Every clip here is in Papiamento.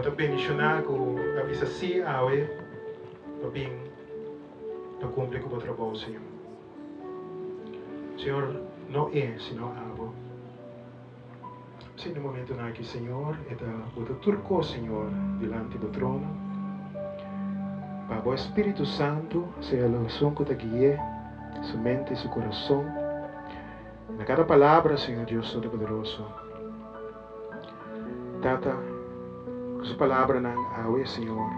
Bo ta bendishoná ku a bisa sí awe pa bin pa kumpli ku bo trabou, Señor. Señor, no e, sino abo. P'esei na e momentunan aki, Señor, e ta bota tur kos, Señor, dilanti bo trono, pa bo Espíritu Santu sea esun ku ta gui'é su mente i su kurason na kada palabra, Señor Dios Todopoderoso. Tata, ku su palabranan awe, Señor,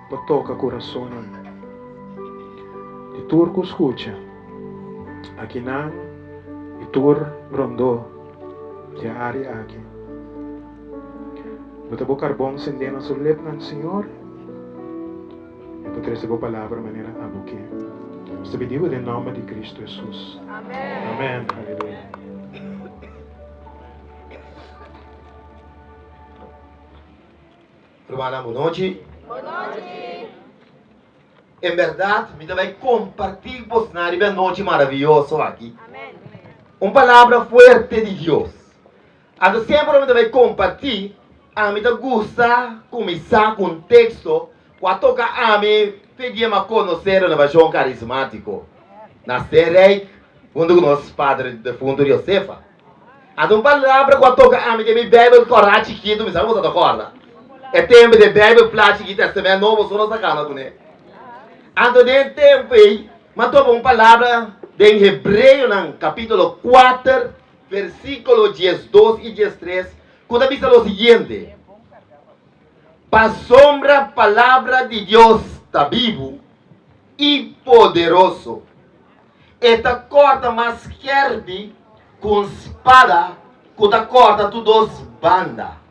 por toka kurasonnan di tur ku skucha akinan i tur rondó di e área aki. Bo ta bo karbon sendé na su lepnan, Señor, i por trese bo palabra manera abo ke. Nos ta pidi bo den nòmber di Kristu Hesus. Amèn. Aleluya. Rumannan bon nochi. Bon nochi. En berdad mi ta bai comparti cu bosnan riba e nochi maraviyoso aki. Un palabra fuerte di Dios. Anto semper ora mi ta bai comparti, ami ta gusta cuminsa cu un texto cu a toca ami fe dia mi a conoce Renovacion Carismatico na Zeerijk hunto cu nos padre defunto Josefa. Anto un palabra ku a toka ami den mi Beibel kòrá chikitu, mi sa ku boso ta kòrda. E tempu den Beibel plat chikit, Tèstamènt Nobo so nos a kaba kuné. Anto den e tempu ei, mi a topa un palabra den Hebreonan kapítulo kuater, versíkulo diesdos i diestres, ku ta bisa lo siguiente, Pasobra palabra di Dios ta bibu i poderoso. E ta kòrta mas skèrpi ku un spada ku ta kòrta tur dos banda.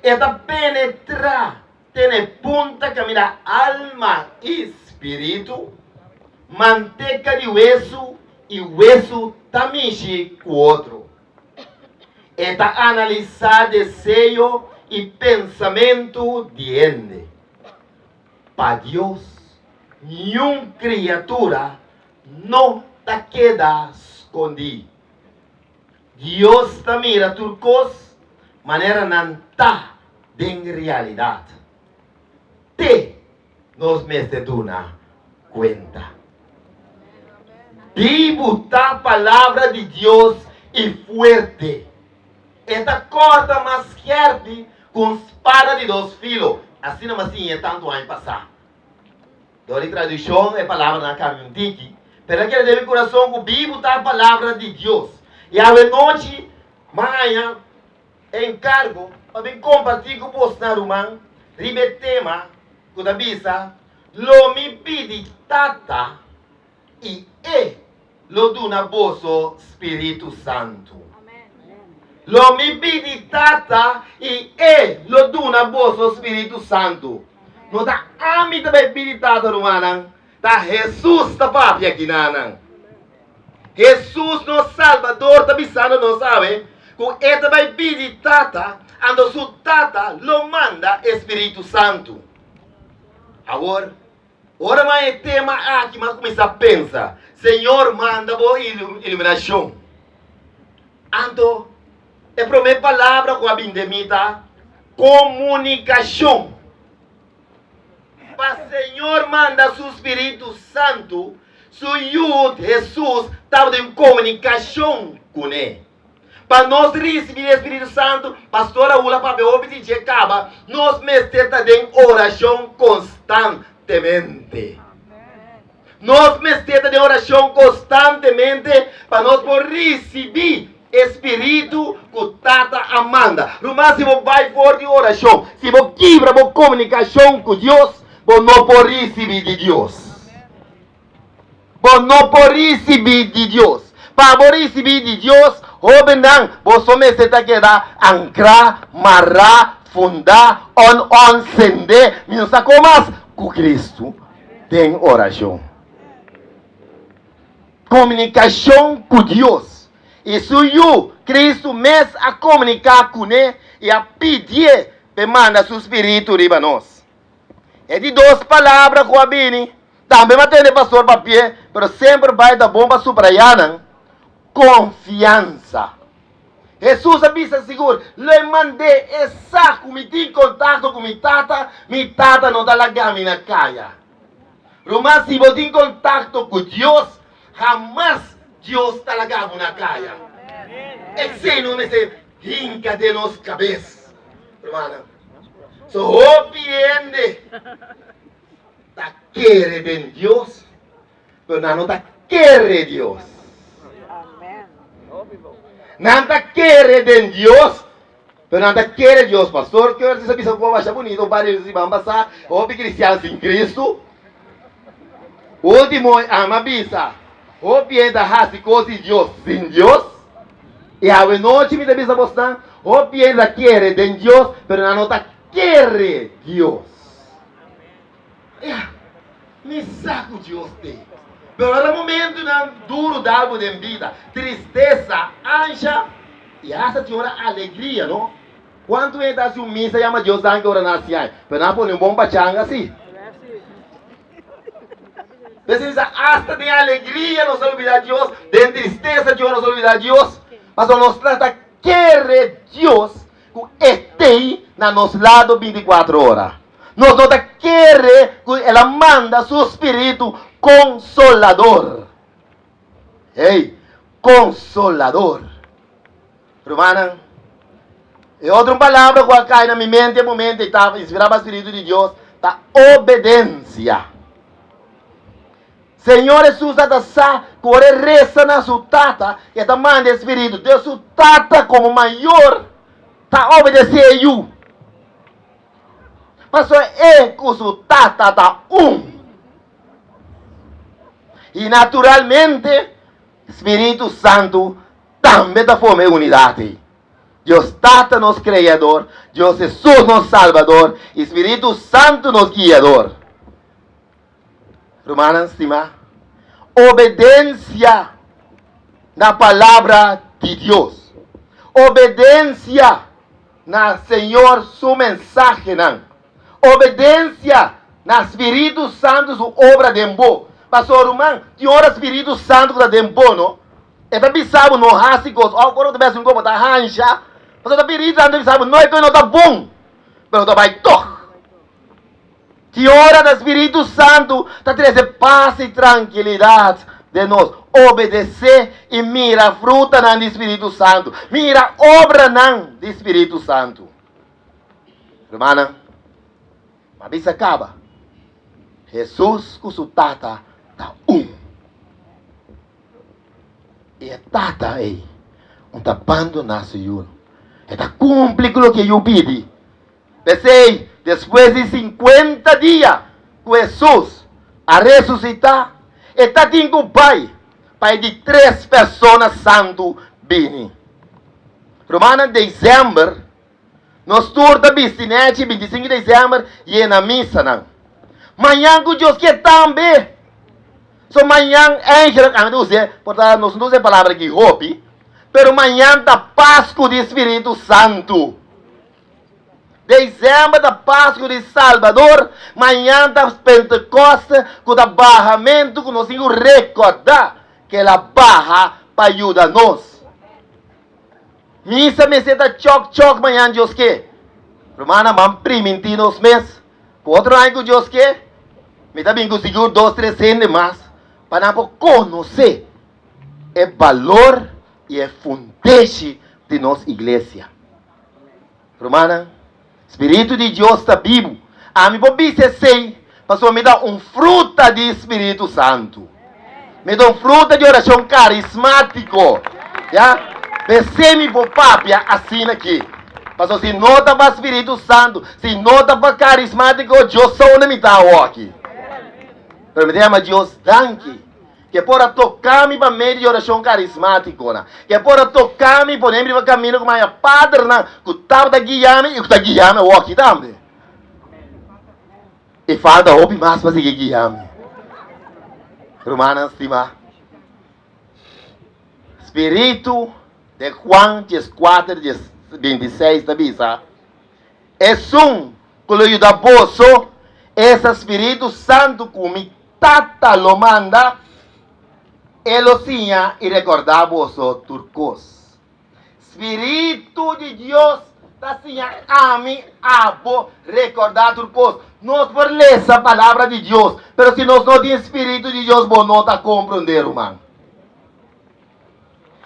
E ta penetrá te na e punta kaminda alma i spiritu, manteka di wesu i wesu ta mishi ku otro. E ta analisá deseo i pensamentu di hende. Pa Dios, niun kriatura no ta keda skondí. Dios ta mira tur kos manera nan ta den realidat. Te nos mester duna kuenta. Bibu ta Palabra di Dios i fuerte. E ta kòrta mas skèrpi ku un spada di dos filo. Asina mi a siñ'é tantu aña pasá. Dor di traduccion e palabranan a cambia un tiki, pero a keda den mi curason cu bibu ta palabra di Dios. Y awe nochi mi a haña e encargo pa bin comparti cu bosnan ruman riba e tema cu ta bisa, Lo mi pidi Tata i E lo duna boso Spiritu Santu. Lo mi pidi Tata i E lo duna boso Spiritu Santu. No ta ami ta bai pidi Tata, rumannan, ta Hesus ta papia akinanan. Hesus nos Salbador ta bisando nos awe ku E ta bai pidi Tata, anto su Tata lo manda e Spiritu Santu. Awor, Ora mas e tema aki mas kuminsá pensa, Señor manda bo iluminashon. Anto e promé palabra ku a bin den mi ta komunikashon. Pa Señor manda su Spiritu Santu, su Yu Hesus tabatin komunikashon kuné. Pa nos risibí e Spiritu Santu, Pastor Raul a papia hopi di dje kaba, nos mester ta den orashon konstantemente. Nos mester ta den orashon konstantemente pa nos por risibí e Spiritu ku Tata a manda. Ruman, si bo bai for di orashon, si bo kibra bo komunikashon ku Dios, bo no por risibí di Dios. Bo no por ricibi di Dios. Pa bo ricibi di Dios, hobennan, boso mester ta keda ancra, mará, fundá, on on, sendé, mi no sa con mas, cu Cristo den oracion. Comunicacion cu Dios. Y su Yu, Cristo mes a comunica cune y a pidié p'e manda su Spiritu riba nos. E di dos palabra cu a bini, tambe mi a tende pastor papi'é, pero semper bai ta bon pa subrayá nan, confiansa. Hesus a bisa sigur, Lo e mand'é e sa ku mi tin kontakto ku mi Tata, mi Tata no ta laga mi na kaya. Ruman, si bo tin kontakto ku Dios, hamas Dios ta laga bo na kaya. Esei no mester hinka den nos kabes, rumannan. So hopi hende ta kere den Dios, pero nan no ta kere Dios. Nan ta kere den Dios, pero nan ta kere Dios. Pastor Curtis a bisa un masha bunito un par di siman pasá, hopi cristian sin Cristo. Ultimo ami a bisa, hopi hende ta hasi kos di Dios sin Dios. I awe nochi mi ta bisa bosnan, hopi hende ta kere den Dios, pero nan no ta kere Dios. Ya, mi sa ku Dios t'ei. Pero ora momentunan duru dal bo den bida, tristesa, ansha i asta tin ora alegria, no? Kuantu hende ta hasi un misa yama Dios danki ora nan hasi ai, pero nan a pone un bon pachanga si. P'esei mi sa asta den alegria nos a lubida Dios, den tristesa tin ora nos a lubida Dios, pasobra nos ta kere Dios ku e t'ei na nos lado bintikuatro ora. Nos no ta kere ku el a manda su spiritu konsolador. Hey, konsolador. Rumannan, e otro palabra ku a kai na mi mente e momento ei ta inspirá pa spiritu di Dios ta obedensia. Señor Hesus a ta sa ku ora e resa na su Tata, e ta manda e spiritu. Dios su Tata komo mayor ta obedesé e Yu. Pasobra e ku su Tata ta un. I naturalmente Spiritu Santu tambe ta forma e unidat ei. Dios Tata nos Kreador, Dios Hesus nos Salbador i Spiritu Santu nos Guiador. Rumannan stimá, obedensia na Palabra di Dios, obedensia na Señor su mensahenan, obedensia na Spiritu Santu su obra den bo. Pasobra, ruman, tin ora Spiritu Santu ku ta den bo, no? E ta bisa bo no hasi kos, òf ora bo ta bai hasi un kos bo ta hansha, pasobra ta Spiritu Santu ta bisa bo no, e kos no ta bon, pero bo ta bai tòg. Ki ora ta Spiritu Santu ta trese pas i trankilidat den nos? Obedesé i mira frutanan di Spiritu Santu. Mira obranan di Spiritu Santu. Rumannan, mi a bisa kaba, Hesus ku su Tata ta un. I e tata ei no ta bandoná su yu. E ta kumpli ku loke e yu pidi. P'esei, despues di sinkuenta dia ku Hesus a resusitá, e ta tin ku bai pa e di tres persona santu bini. Rumannan, desèmber nos tur ta bisti nèchi 25 di desèmber yena misanan. Mañan ku Dios ke tambe. So mañan eigenlijk, ami ta usa, por ta nos no ta usa e palabra aki hopi, pero mañan ta Pasku di Spiritu Santu. December ta Pasku di Salbador, mañan ta Pentekoste ku ta bahamentu ku nos tin ku rekordá ku el a baha pa yuda nos. Misa mester ta chòk chòk mañan Dios ke. Rumannan ban primintí nos mes ku otro aña ku Dios ke mi ta bin ku sigur dos tres hende mas pa nan por konosé e balor i e fundeshi di nos iglesia. Rumannan, Spiritu di Dios ta bibu. Ami por bisa esei pasobra mi ta un fruta di Spiritu Santu. Mi ta un fruta di orashon karismátiko. Ya? P'esei mi por papia asina aki. Pasobra si no ta pa Spiritu Santu, si no ta pa karismátiko, Dios sa unda mi ta awoki. Pero mi ta yama Dios danki. Ke por a toká mi pa medio di orashon karismátikonan. Ke por a toká mi pone mi riba kaminda ku mi haña padernan ku tabata guia mi i ku ta guia mi awoki tambe. I falta hopi mas pa sigui guia mi. Rumannan stimá, Spiritu den Juan 14, 26 ta bisa, Esun ku lo yuda boso, esta Spiritu Santu ku mi Tata lo manda, e lo siña i rekordá boso tur kos. Spiritu di Dios ta siña ami, abo, rekordá tur kos. Nos por lesa Palabra di Dios, pero si nos no tin Spiritu di Dios, bo no ta komprondé, ruman.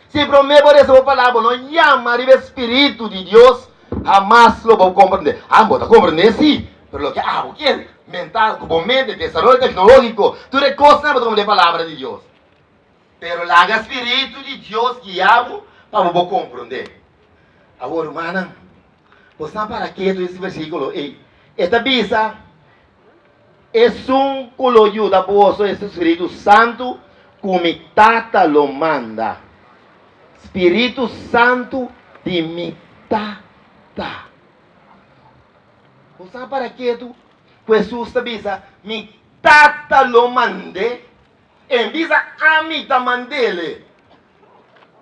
Si promé bo resa bo palabra, bo no yama riba e Spiritu di Dios, hamas lo bo komprondé. Ah, bo ta komprondé sí, pero loke abo kier, mental, ku bo mente, desaroyo teknológiko, tur e kosnan bo ta komprondé Palabra di Dios. Pero laga Spiritu di Dios guia bo pa bo por komprondé. Awor, rumannan, bo sa para ketu es versíkulo ei. E ta bisa, Esun ku lo yuda boso es Spiritu Santu ku mi Tata lo manda. Spiritu Santu di mi Tata. Bo sa para ketu ku Hesus ta bisa, Mi Tata lo mand'é? En bisa ami ta mand'ele.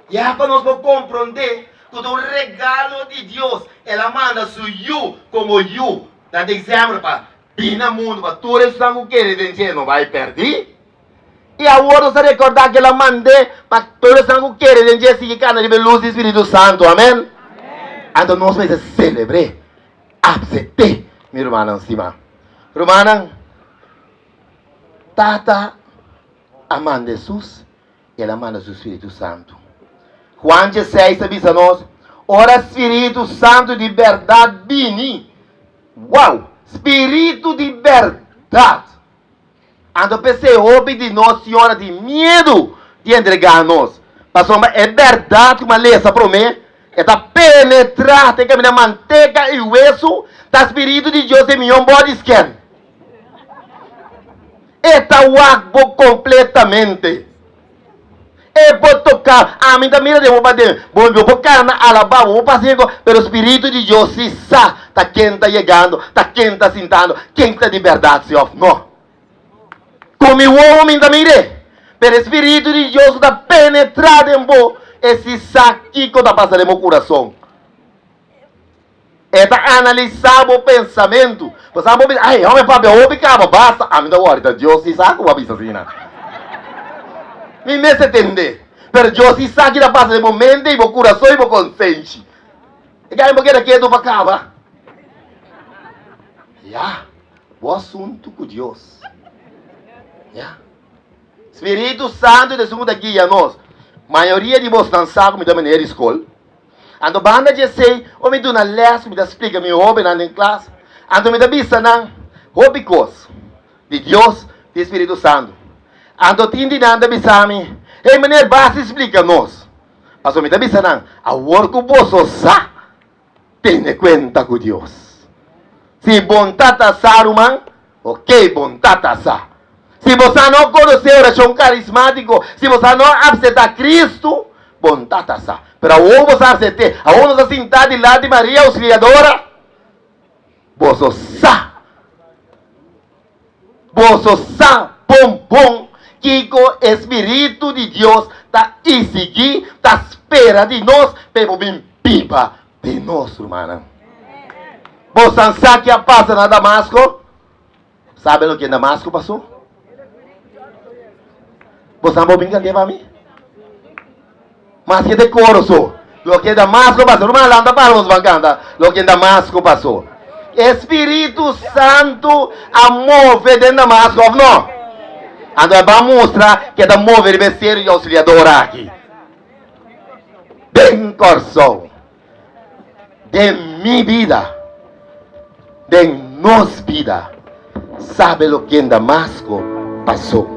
Ya pa nos por komprondé ku ta un regalo di Dios, el a manda su Yu komo Yu na desèmber pa bini na mundu pa tur esnan ku kere den dje no bai pèrdí. I awor nos ta rekordá ku el a mand'é pa tur esnan ku kere den dje sigui kana riba e lus di Spiritu Santu. Amèn. Anto nos mester selebr'é, apsept'é, mi rumannan stimá. Rumannan, Tata a manda Hesus i el a manda su spiritu santu. Juan dieseis ta bisa nos, Ora spiritu santu di bèrdat bini, wow! Spiritu di bèrdat! Anto p'esei hopi di nos siñora tin miedu di entregá nos, pasobra e bèrdat ku mi a lesa promé, e ta penetrá te kaminda manteka i wesu, ta spiritu di Dios den mion body scan. E ta wak bo kompletamente. E por toka, ami ta mira den bo paden, bo bo por kana alabá, bo por pasa den ko, pero Spiritu di Dios si sa ta ken ta yegando, ta ken ta sintando, ken ta di bèrdat si òf no. Ku mi wowo mi ta mir'é, pero e Spiritu di Dios ku ta penetrá den bo, e si sa kiko ta pasa den bo kurason. E ta analisá bo pensamentu. Pasobra bo bisa, ai, hòmber papia hopi kaba, basta. Ami ta wòrdu, ta Dios si sa ku bo a bisa asina. Mi mester tende. Pero Dios si sa ki ta pasa den bo mente i bo kurason i bo konsenshi. E kaya bo keda ketu pa kaba. Ya, bo asuntu ku Dios. Ya. Spiritu Santu ta esun ku ta guia nos. Mayoria di bosnan sa ku mi ta meneer di skol. Anto banda di esei, ora mi duna lès, mi ta splika mi hóbennan den klas. Anto mi ta bisa nan hopi kos di Dios, di Spiritu Santu. Anto tin di nan ta bisa mi, Hey meneer, basta splika nos. Pasobra mi ta bisa nan, Awor ku boso sa, tene kuenta ku Dios. Si bon tata sa, ruman, ok, bon tata sa. Si bo sa no konosé orashon karismátiko, si bo sa no apseptá Kristu, bon tata sa. Pero awor bo sa apsept'é, awor nos a sintá dilanti Maria Auxiliadora, boso sa, boso sa bon bon kiko e Spiritu di Dios ta isigí, ta spera di nos pa e por bin biba den nos, rumannan. Bosan sa ke a pasa na Damasko? Sabe loke en Damasco pasó? Bosan por bin kant'é pa mi? Maske te koro so. Loke en Damasco pasó. Ruman lanta para nos ban kanta. Loke en Damasco pasó. E Spiritu Santu a move den Damasco of no? Anto e ban mustra ke ta move riba e seru di Auxiliadora aki. Den Kòrsou. Den mi bida, den nos bida, sabe loke en Damasco pasó.